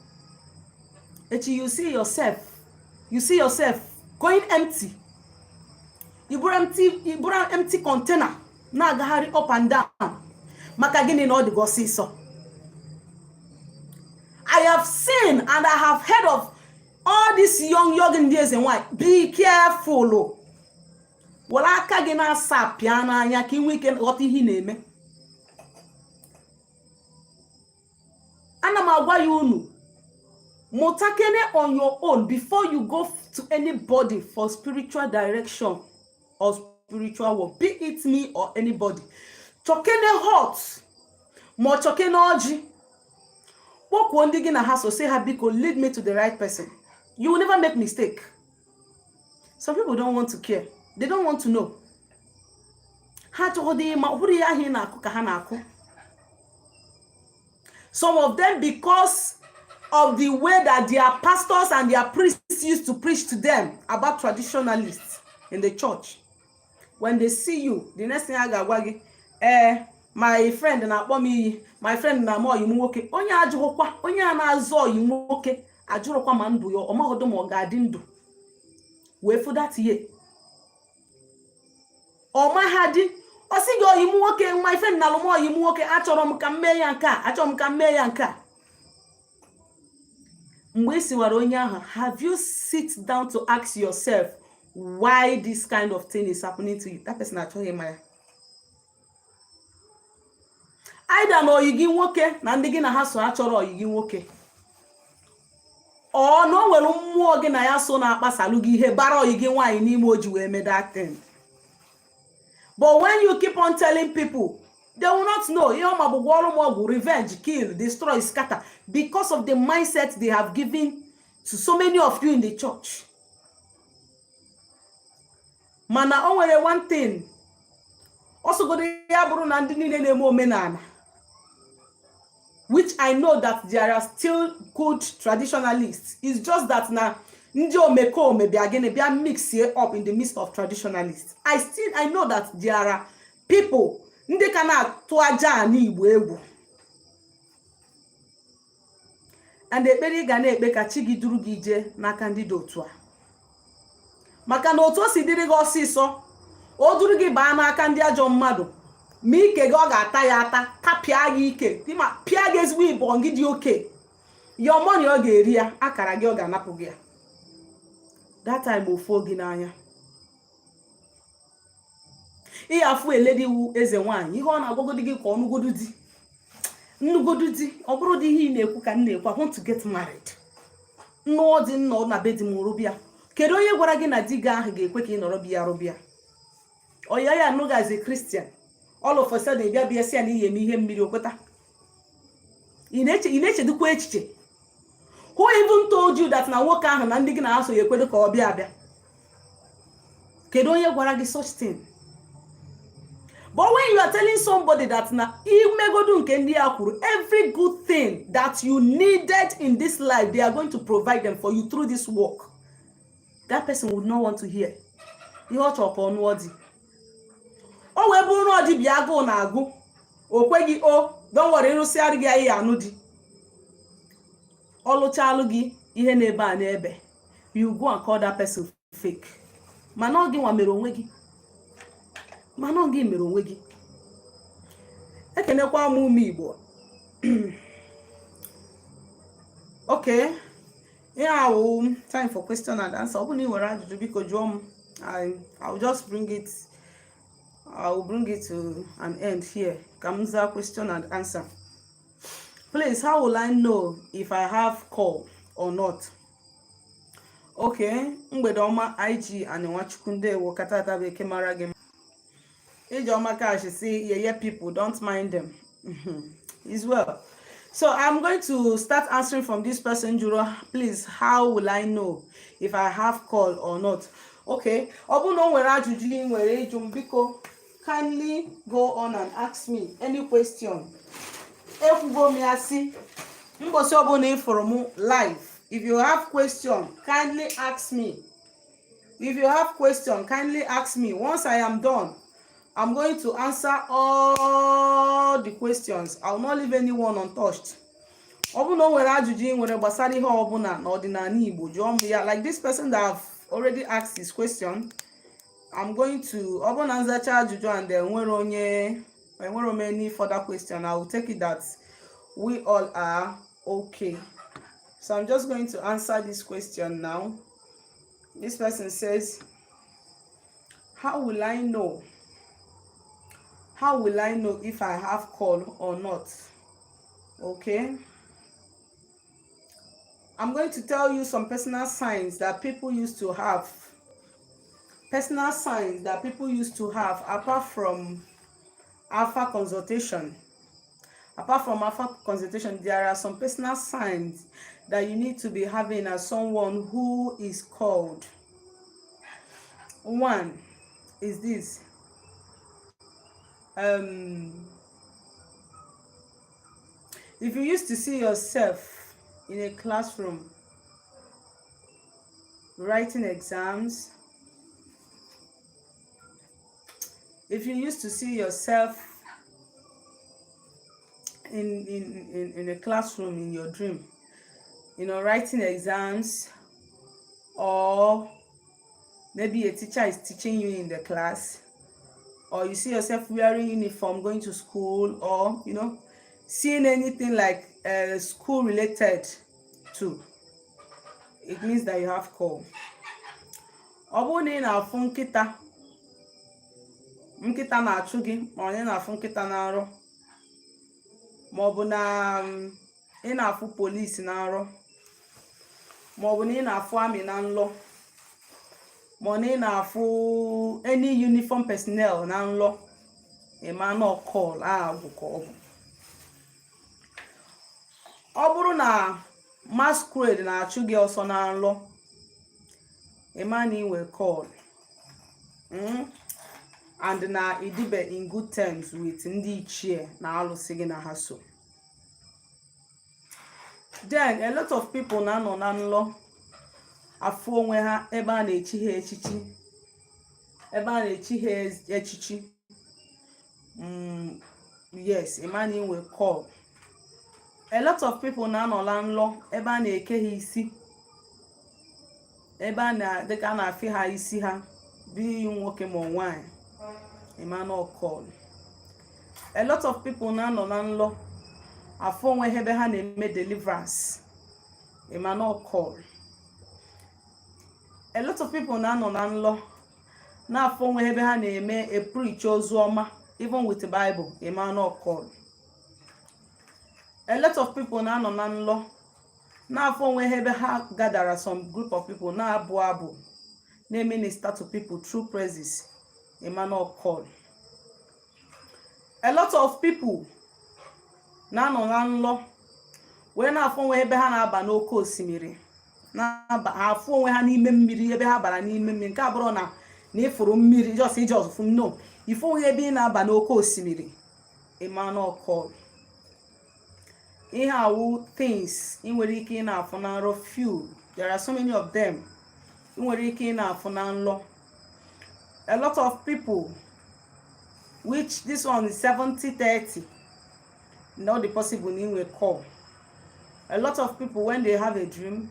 Echi you see yourself going empty. You bụrụ empty, you bụrụ empty container na-agagharị up and down. Maka gịnị? Na ọ dị gị ọsịsọ. I have seen and I have heard of all these young young ndị eze nwanyị. Be careful. Were aka gị na-asa pịa n'anya ka ị nwee ike ghọta ihe ị na-eme. Ana m agwa ya unu, mụtakene on your own before you go to anybody for spiritual direction or spiritual work, be it me or anybody. Chọkene hot ma ọ chọkene ọjị, kpọkwuo ndị gị na ha so, say ha, "Biko, lead me to the right person." You will never make mistake. Some people don't want to care, they don't want to know. Ha achọghọdị ịma. Ọ bụrụ ihe ahụ ị na-akụ ka ha na-akụ. Some of them, because of the way that their pastors and their priests used to preach to them about traditionalists in the church, when they see you, the next thing a ga-agwa gị, "Ee, my friend na-akpọ m iyi, my friend na-ama ọyị m nwoke." Onye ajụghịkwa, onye a na-azụ ọyị nwoke ajụrụkwa ma ndụ ya, ọ maghọdụ ma ọ ga-adị ndụ wee fụ that year. Ọ maha di, ọ sị gị, "Ọyị m nwoke, my friend na alụm ọyị m nwoke, achọrọ m ka m mee ya nke a, achọrọ m ka m mee ya nke a." Mgbe ị siwara onye ahụ, have you sit down to ask yourself why this kind of thing is happening to you? That person achọghị ịma ya. Either na ọyị gị nwoke na ndị gị na ha so achọrọ ọyị gị nwoke, ọ na o nwere mmụọ gị na ya so na-akpasalụ gị ihe bara ọyị gị nwaanyị n'ime o ji wee mee that thing. But when you keep on telling people, they will not know. Ihe ọma bụ gwọọrụ m ọgwụ, revenge, kill, destroy, scatter, because of the mindset they have given to so many of you in the church. Mana o nwere one thing, ọ sọgodo ya bụrụ na ndị niile na-eme omenala, which I know that there are still good traditionalists, it's just that na ndị omekome bịa gịnị bịa mix up in the midst of traditionalists. I know that there are people ndị ka na-atụ aja ana Igbo egwu, and ekpere ị ga na-ekpe ka chi gị duru gị jee n'aka ndị dị otu a, maka na otu o si dịrị gị ọsịsọ, o duru gị baa n'aka ndị ajọ mmadụ, ma ike gị ọ ga-ata ya ata, tapịa gị ike ma pịa gị ezigbo ịbọ gị dị oke. Your money ọ ga-eri ya, akara gị ọ ga-anapụ gị ya. That time ofuo gị n'anya. Ị afụ eledi iwu eze nwaanyị, ihe ọ na-agwagodi gị ka ọ nụgodu di, nnugodu di. Ọ bụrụ dị ihe ị na-ekwu ka m na-ekwu, "I want to get married." Nnụọ dị nnọọ na be di m rụbịa. Kedu onye gwara gị na di gị ahụ ga-ekwe ka ị nọrọ bịa rụbịa? Ọya ya anụghị as a Christian, all of a sudden bịa bịa sị ya na ihe eme ihe mmiri, okweta? Ị na-echedukwa echiche? Who even told you that na nwoke ahụ na ndị gị na-aso ya ekwedo ka ọ bịa abịa? Kedu onye gwara gị such thing? But when you are telling somebody that na imegodu nke ndị a kwuru, every good thing that you needed in this life, they are going to provide them for you through this work, that person would not want to hear. Ihe ọ chọrọ ka ọ nụọ di, o wee bụrụ na ọ dibịa agụụ na-agụ, o kweghị o. Don't worry, ịrụsịarị gị anyị anụ di, ọlụchalụ gị ihe na-ebe a n'ebe, you go and call that person fake. Mana ọ gị nwa mere onwe gị, mana ọ gị mere onwe gị. Ekenekwa m ụmụ Igbo. Okay, ihe a wụ time for question and answer. Ọ bụrụ na ị nwere ajụjụ, biko jụọ m. I will just bring it, I will bring it to an end here ka m zaa question and answer. Please, how will I know if I have call or not? Okay, mgbede ọma, IG and Nwachukwu, ndewo. Katata bụ eke mara gị. Ijeọma Cash say yeye people, don't mind them, is well. So I'm going to start answering from this person jụrụ, "Please, how will I know if I have call or not?" Okay, ọ bụrụ na o nwere ajụjụ ị nwere ịjụ m, biko kindly go on and ask me any question. Ekwugo m ya si mbọsị ọbụla ị fụrụ m live, if you have question, kindly ask me. If you have question, kindly ask me. Once I am done, I'm going to answer all the questions. I will not leave anyone untouched. Ọ bụrụ na o nwere ajụjụ ị nwere gbasara ihe ọbụla n'ọdịnala Igbo, jụọ m ya. Like this person that have already asked his question, I'm going to, ọ bụrụ na nzacha ajụjụ and enwere onye enwere m any further question, I will take it that we all are okay. So I'm just going to answer this question now. This person says, "How will I know, how will I know if I have call or not?" Okay, I'm going to tell you some personal signs that people used to have, personal signs that people used to have apart from afa consultation. Apart from afa consultation, there are some personal signs that you need to be having as someone who is called. One is this: if you used to see yourself in a classroom writing exams, if you used to see yourself in a classroom in your dream, writing exams, or maybe a teacher is teaching you in the class, or you see yourself wearing uniform going to school, or seeing anything like school related to it, means that you have call. Ọ bụrụ na ị na-afụ nkịta, nkịta na-achụ gị, ma onye na-afụ nkịta na nrọ, ma ọ bụ na ị na-afụ polisi na nrọ, ma ọ bụ na ị na-afụ army na nlọ, ma ọ na ị na-afụ any uniform personnel na nlọ, ịma na call agwụ ka ọ bụ. Ọ bụrụ na masquerade na-achụ gị ọsọ na nlọ, ịma na ị nwere call and na idibe in good terms with ndị ichie na alụsị gị na ha so. Then a lot of people na-anọ na nlọ afụ onwe ha ebe a na-echi ha echichi, ebe a na-echi ha echichi. Yes, ịma na ị nwere call. A lot of people na-anọla nlọ ebe a na-eke ha isi, ebe a na dịka a na-afị ha isi ha bụ nwoke ma ọ nwaanyị, ịma na call. A lot of people na-anọ na nlọ afụ onwe ha ebe ha na-eme deliverance, ịma na call. A lot of people na-anọ na nlọ na-afụ onwe ha ebe ha na-eme a preach ozu ọma, even with the Bible, ịma na call. A lot of people na-anọ na nlọ Na-afụ onwe ha ebe ha gadara some group of people na-abụ abụ, na-eminister to people through praises. Ịma na ọ call. A lot of people na-anọ na nlọ wee na-afụ onwe ha ebe ha na-aba n'oke osimiri, na-aba, ha afụ onwe ha n'ime mmiri, ebe ha bara n'ime mmiri. Nke abụrụ na ịfụrụ mmiri just ije ọzụfụ no ifu onwe ebe ị na-aba n'oke osimiri, ịma na ọ call. Ihe awụ things ị nwere ike ị na-afụ na nrọ. Few, there are so many of them ị nwere ike ị na-afụ na nrọ. A lot of people, which this one is 70-30, not the possible na inwe call. A lot of people, when they have a dream,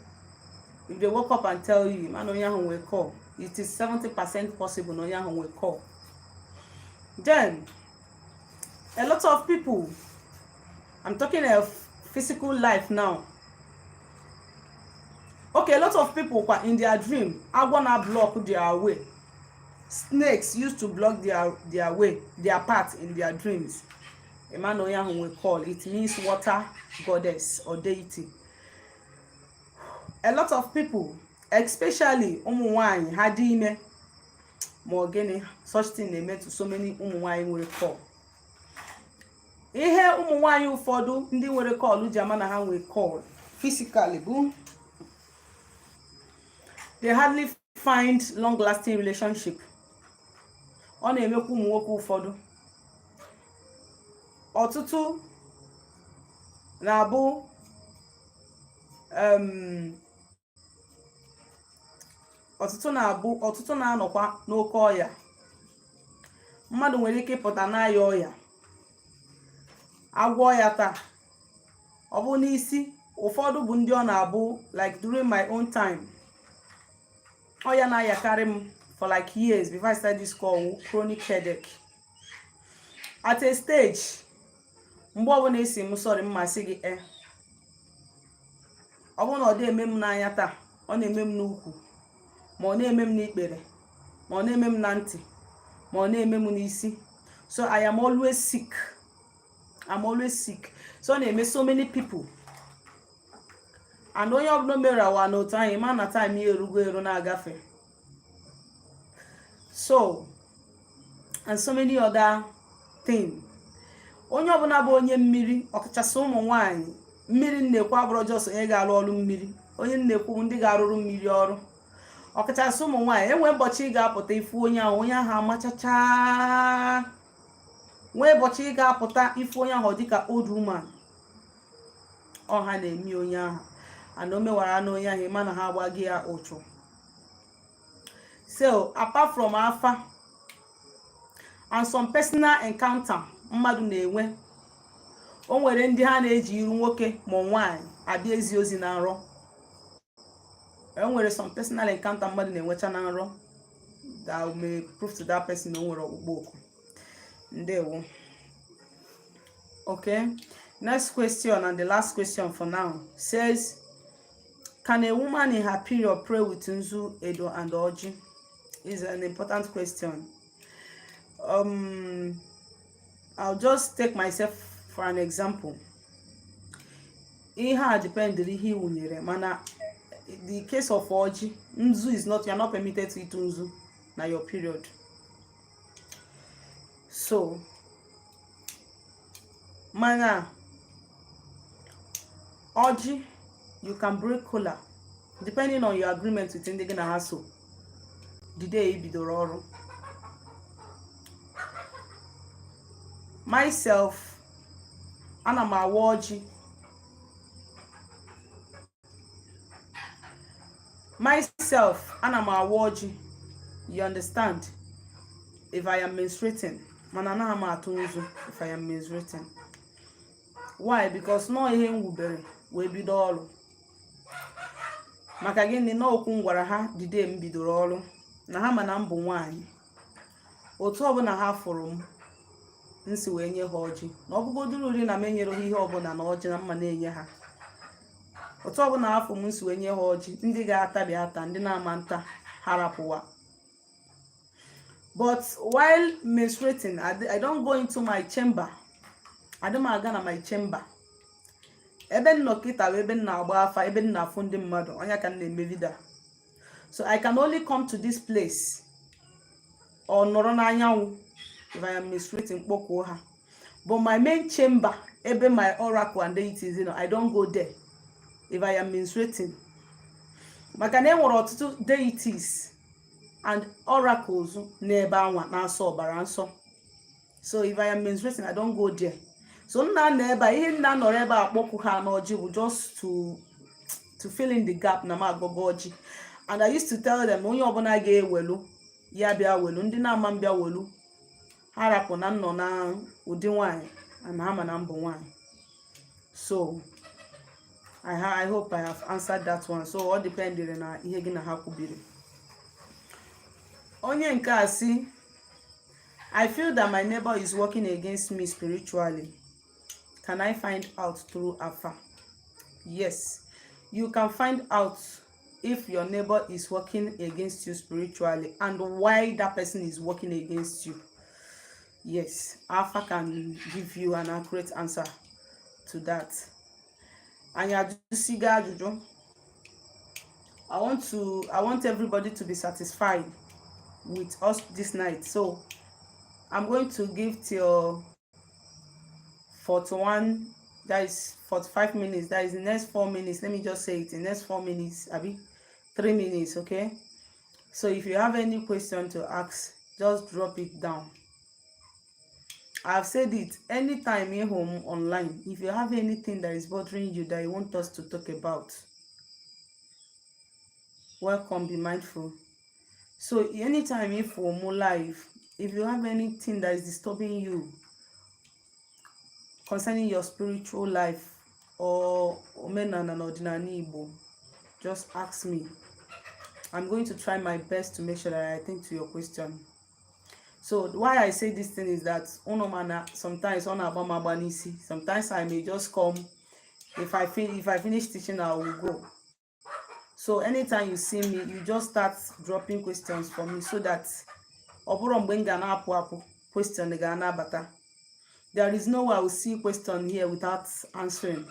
if they wake up and tell you, man, onye ahụ nwee call, it is 70% possible na onye ahụ nwee call. Then a lot of people, I'm talking of physical life now, okay? A lot of people kwa, in their dream, agwọ na block their way, snakes used to block their way, their path in their dreams. Ịma na onye ahụ nwee call. It means water goddess or deity. A lot of people, especially ụmụ nwanyị, ha dị ime ma ọ gịnị, such thing na-eme to so many ụmụ nwanyị nwere call. Ihe ụmụ nwanyị ụfọdụ ndị nwere call ji ama na ha nwere call physically bụ they hardly find long lasting relationship. Ọ na-emekwa ụmụ nwoke ụfọdụ. Ọtụtụ na-abụ ọtụtụ na-abụ, ọtụtụ na-anọkwa n'oke ọya. Mmadụ nwere ike ịpụta n'aya ọya, agwọ ya taa, ọ bụ n'isi. Ụfọdụ bụ ndị ọ na-abụ, like during my own time, ọya na-ayakarị m for like years before I started this call, chronic headache. At a stage, mgbe ọbụla esi m sorry, m masị gị e ọ bụrụ na ọ dị eme m n'anya taa, ọ na-eme m n'ukwu, ma ọ na-eme m n'ikpere, ma ọ na-eme m na ntị, ma ọ na-eme m n'isi. So I am always sick, I'm always sick. So ọ na-eme so many people, and onye ọbụla mere awa n'otu ahụ, ma na time ya erugo eru na-agafe. So and so many other thing. Onye ọbụla bụ onye mmiri, ọkachasị ụmụ nwanyị mmiri, nnekwu abụrụ just onye ga-arụ ọrụ mmiri, onye nnekwu ndị ga-arụrụ mmiri ọrụ, ọkachasị ụmụ nwaanyị, enwe ụbọchị ị ga-apụta ifu onye ahụ, onye ahụ amachacha. Nwee ụbọchị ị ga-apụta ifu onye ahụ dịka old woman. Ọha na-emi onye ahụ, and o mewara na onye ahụ, ịma na ha agbaghị ya ụchụ. So apart from afa and some personal encounter mmadụ na-enwe, o nwere ndị ha na-eji iru nwoke ma nwaanyị abịa ezi ozi na nrọ. E nwere some personal encounter mmadụ na-enwecha na nrọ that may prove to that person na o nwere ọkpụkpọ oku. Ndewo. Okay, next question and the last question for now says, can a woman in her period pray with nzu, edo and oji? Is an important question. I'll just take myself for an example. Ihe a dependịrị ihe ị wụnyere, mana the case of ọjị, nzu is not, you are not permitted to eat nzu na your period. So mana ọjị, you can break kola depending on your agreement with ndị gị na ha. So the day ị bidoro ọrụ, myself, ana m awa ọjị myself, ana m awa ọjị, you understand, if I am menstruating, mana anaghị m atụ nzu if I am menstruating. Why? Because nọọ ihe m wubere wee bido ọrụ. Maka gịnị? Na okwu m gwara ha the day m bidoro ọrụ, na ha ma na m bụ nwaanyị, otu ọbụla ha fụrụ m nsi wee nye ha ọjị, na ọ bụgoduru uri na m enyere ha ihe ọbụla na ọjị na mma na-enye ha, otu ọbụla afọ m nsi wee nye ha ọjị, ndị ga-atabi ata, ndị na-ama nta ha rapụwa. But while menstruating, I don't go into my chamber. Adị m aga na my chamber. Ebe m nọ kịta bụ ebe m na-agba afa, ebe m na-afụ ndị mmadụ. Ọnya ka m na-eme video. So I can only come to this place ọ nọrọ n'anyanwụ if I am menstruating, kpọkuo ha. But my main chamber, ebe my oracle and deities nọ, I don't go there if I am menstruating, maka na e nwere ọtụtụ deities and oracles n'ebe anwa na-asọ ọbara nsọ. So if I am menstruating, I don't go there. So nna nọ ebe a, ihe nna nọrọ ebe a kpọkwu ha n'ọjị bụ just to fill in the gap na m agọgọ ọjị. And I used to tell them, onye ọbụla ga-ewelu ya bịa welu, ndị na-ama mbịa welu ha rapụ na nnọ na ụdị nwanyị and ha ma na mbụ nwanyị. So I hope I have answered that one. So ọ dependịrị na ihe gị na ha kwubiri. Onye nke a sị, "I feel that my neighbor is working against me spiritually. Can I find out through afa?" Yes, you can find out if your neighbor is working against you spiritually and why that person is working against you. Yes, afa can give you an accurate answer to that. Anyị ajụsigo ajụjụ. I want everybody to be satisfied with us this night, so I'm going to give till 41, that is 45 minutes, that is the next 4 minutes. Let me just say it, the next 4 minutes, abi 3 minutes. Okay, so if you have any question to ask, just drop it down. I've said it, anytime you home online, if you have anything that is bothering you that you want us to talk about, welcome. Be mindful. So anytime if we're more live, if you have anything that is disturbing you concerning your spiritual life or omenala na ọdịnala Igbo, just ask me. I'm going to try my best to make sure that I attend to your question. So why I say this thing is that unu ma na sometimes ọ na-agba m agba n'isi. Sometimes I may just come. If I finish teaching, I will go. So anytime you see me, you just start dropping questions for me so that ọ bụrụ mgbe m ga na-apụ apụ, question ga na-abata. There is no way I will see question here without answering.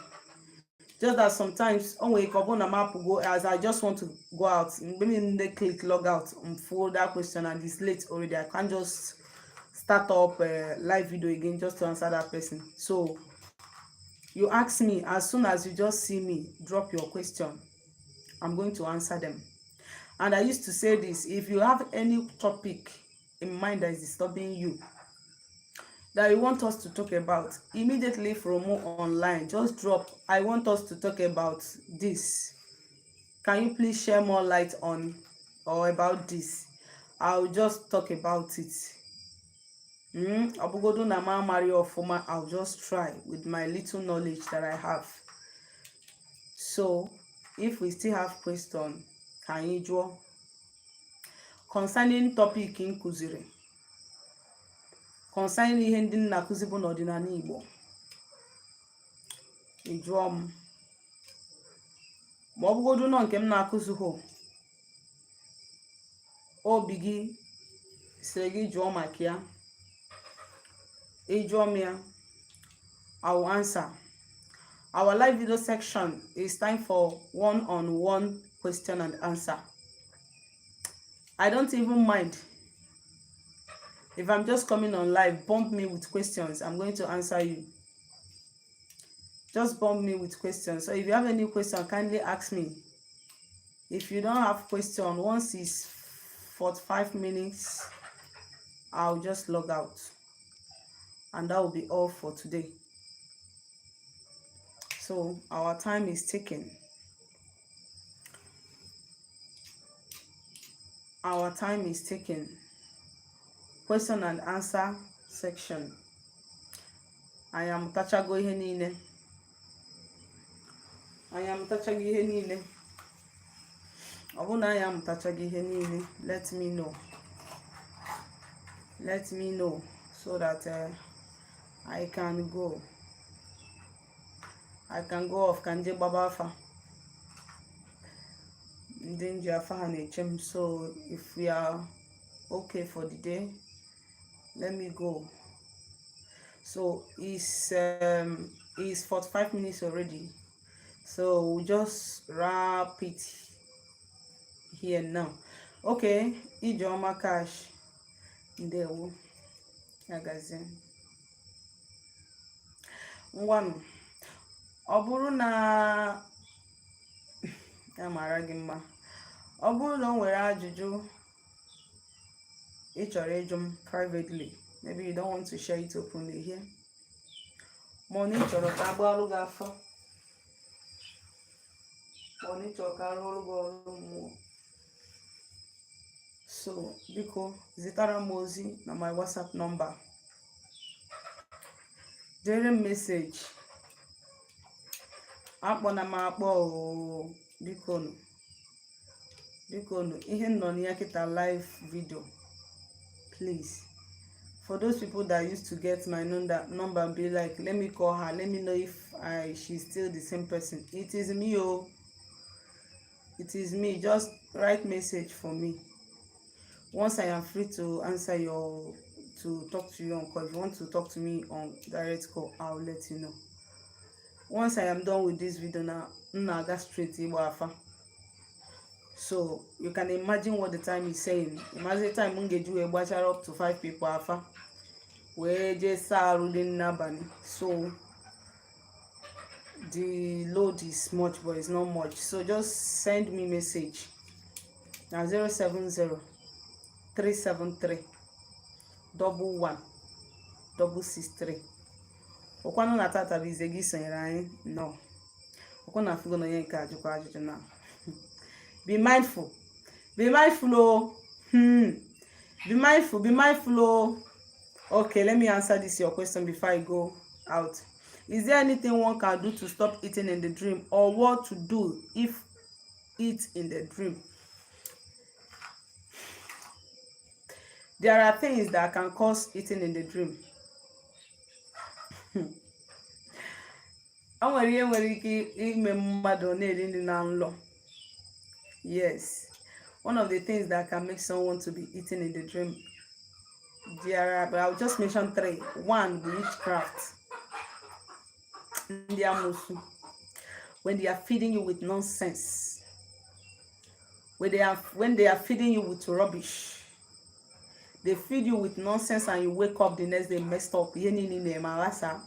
Just that sometimes o nwere ike ọ bụrụ na m apụgo, as I just want to go out, mgbe m ndị click log out, m full that question and it's late already. I can't just start up a live video again just to answer that person. So you ask me as soon as you just see me, drop your question. I'm going to answer them. And I used to say this: if you have any topic in mind that is disturbing you, that you want us to talk about, immediately from online, just drop, "I want us to talk about this. Can you please share more light on or about this?" I'll just talk about it. Ọ bụgodu na m amarị ọfụma, I'll just try with my little knowledge that I have. So if we still have question, ka anyị jụọ concerning topic m kụziri, concerning ihe ndị m na-akụzi bụ n'ọdịnala Igbo. Ị jụọ m, ma ọ bụgodu nọ nke m na-akụzighị, obi gị sịrị gị jụọ maka ya, ị jụọ m ya, I will answer. Our live video section is time for one-on-one question and answer. I don't even mind if I'm just coming on live, bomb me with questions. I'm going to answer you. Just bomb me with questions. So if you have any question, kindly ask me. If you don't have question, once it's 45 minutes, I'll just log out and that will be all for today. So our time is ticking. Our time is ticking. Question and answer section. Anyị amụtachago ihe niile. Anyị amụtachago ihe niile. Ọ bụrụ na anyị amụtachago ihe niile, let me know. Let me know so that I can go. I can go off ka nje gbaba afa. Ndị nji afa ha na-eche m. So if we are okay for the day, let me go. So it's 45 minutes already. So we'll just wrap it here now. Okay, Ijeọma Cash, ndewo, ya gazie. Ngwanụ, ọ bụrụ na ya mara gị mma, ọ bụrụ na o nwere ajụjụ ị chọrọ ịjụ m privately, maybe you don't want to share it openly here, ma ọ na ị chọrọ ka a gbaalụ gị afa, ma ọ na ị chọrọ ka a rụọrụ gị ọrụ mmụọ, so biko zitara m ozi na my WhatsApp number. Dere m message, akpọna m akpọ oo. Biko nụ, biko nụ, ihe m nọ na ya kịta, live video. Please, for those people that used to get my number and be like, "Let me call her, let me know if I she's still the same person," it is me oh, it is me. Just write message for me. Once I am free to answer your to talk to you on call, if you want to talk to me on direct call, I'll let you know. Once I am done with this video now, m na-aga straight ịgba afa. So you can imagine what the time is saying. Imagine time m ga-eji wee gbachara up to five people afa, wee jee saa arụ dị n'abalị. So the load is much, but it's not much. So just send me message na 070 373 11 663. Ọkwanụ na tata bụ ize gị sonyere anyị nọ ọkwa na afụgo na onye nke ajụkwa ajụjụ na be mindful, be mindful oh. Be mindful, be mindful oh. Okay, let me answer this your question before I go out. Is there anything one can do to stop eating in the dream, or what to do if eat in the dream? There are things that can cause eating in the dream. O nwere ihe nwere ike ime mmadụ na-eri nri na nlọ. Yes, one of the things that can make someone to be eating in the dream, there are, but I'll just mention three. One, witchcraft, ndị amoosu, when they are feeding you with nonsense, when they are feeding you with rubbish. They feed you with nonsense and you wake up the next day messed up, ihe niile na-eme aghasa.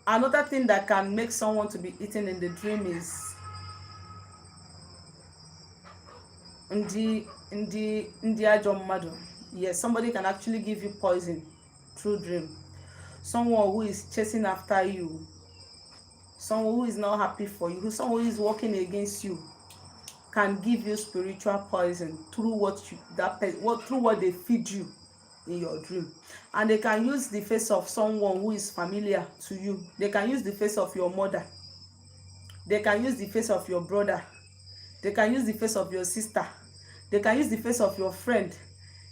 Another thing that can make someone to be eating in the dream is ndị ajọ mmadụ. Yes, somebody can actually give you poison through dream. Someone who is chasing after you, someone who is not happy for you, someone who is working against you can give you spiritual poison through what you that what through what they feed you in your dream. And they can use the face of someone who is familiar to you. They can use the face of your mother, they can use the face of your brother, they can use the face of your sister, they can use the face of your friend,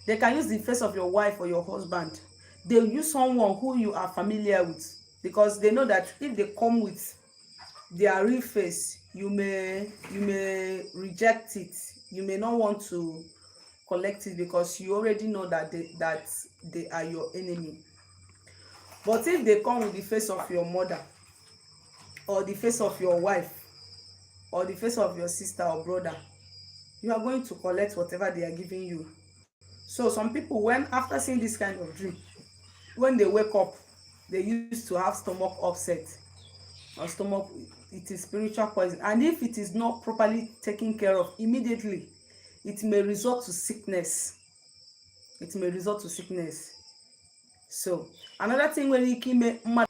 they can use the face of your wife or your husband. They use someone who you are familiar with because they know that if they come with their real face, you may reject it. You may not want to collect it because you already know that they are your enemy. But if they come with the face of your mother or the face of your wife or the face of your sister or brother, you are going to collect whatever they are giving you. So some people, when after seeing this kind of dream, when they wake up, they used to have stomach upset or stomach. It is spiritual poison, and if it is not properly taken care of immediately, it may result to sickness. It may result to sickness. So another thing nwere ike ime mmadụ,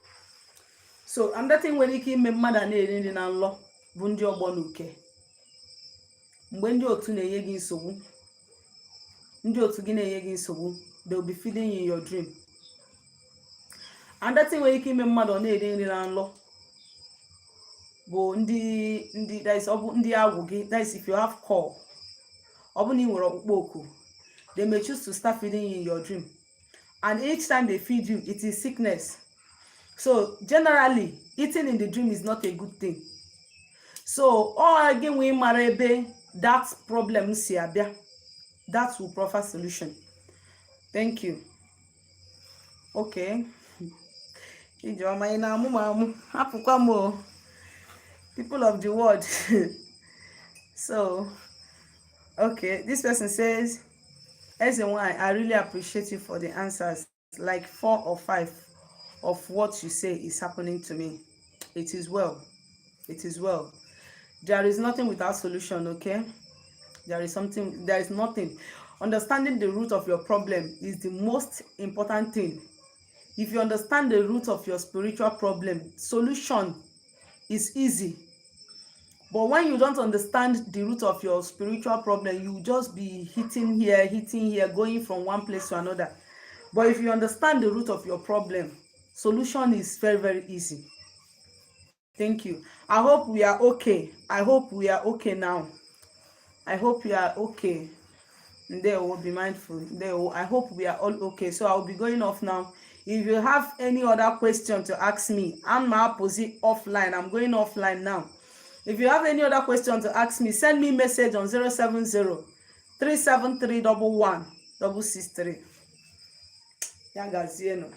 so another thing nwere ike ime mmadụ a na-eri nri na nlọ bụ ndị ọgbọ na uke. Mgbe ndị otu na-enye gị nsogbu, ndị otu gị na-enye gị nsogbu, they will be feeding you in your dream. Another thing nwere ike ime mmadụ ọ na-eri nri na nlọ bụ ndị, that is, ọ bụ ndị agwụ gị. That is, if you have call, ọ bụ na ị nwere ọkpụkpọ oku, they may choose to start feeding you in your dream, and each time they feed you, it is sickness. So generally, eating in the dream is not a good thing. So ọ gị nwee mara ebe that problem si abịa, that will proffer solution. Thank you. Okay. Ijeọma, ị na-amụ m amụ, hapụkwa m o. People of the world. So okay, this person says, "Ezenwanyị, I really appreciate you for the answers. Like four or five of what you say is happening to me." It is well. It is well. There is nothing without solution, okay? There is something, there is nothing. Understanding the root of your problem is the most important thing. If you understand the root of your spiritual problem, solution is easy. But when you don't understand the root of your spiritual problem, you just be hitting here, going from one place to another. But if you understand the root of your problem, solution is very, very easy. Thank you. I hope we are okay. I hope we are okay now. I hope you are okay. There will be mindful there. I hope we are all okay. So I'll be going off now. If you have any other question to ask me, I'm my opposite offline. I'm going offline now. If you have any other question to ask me, send me message on 070 373 11 663. Ya gazienụ.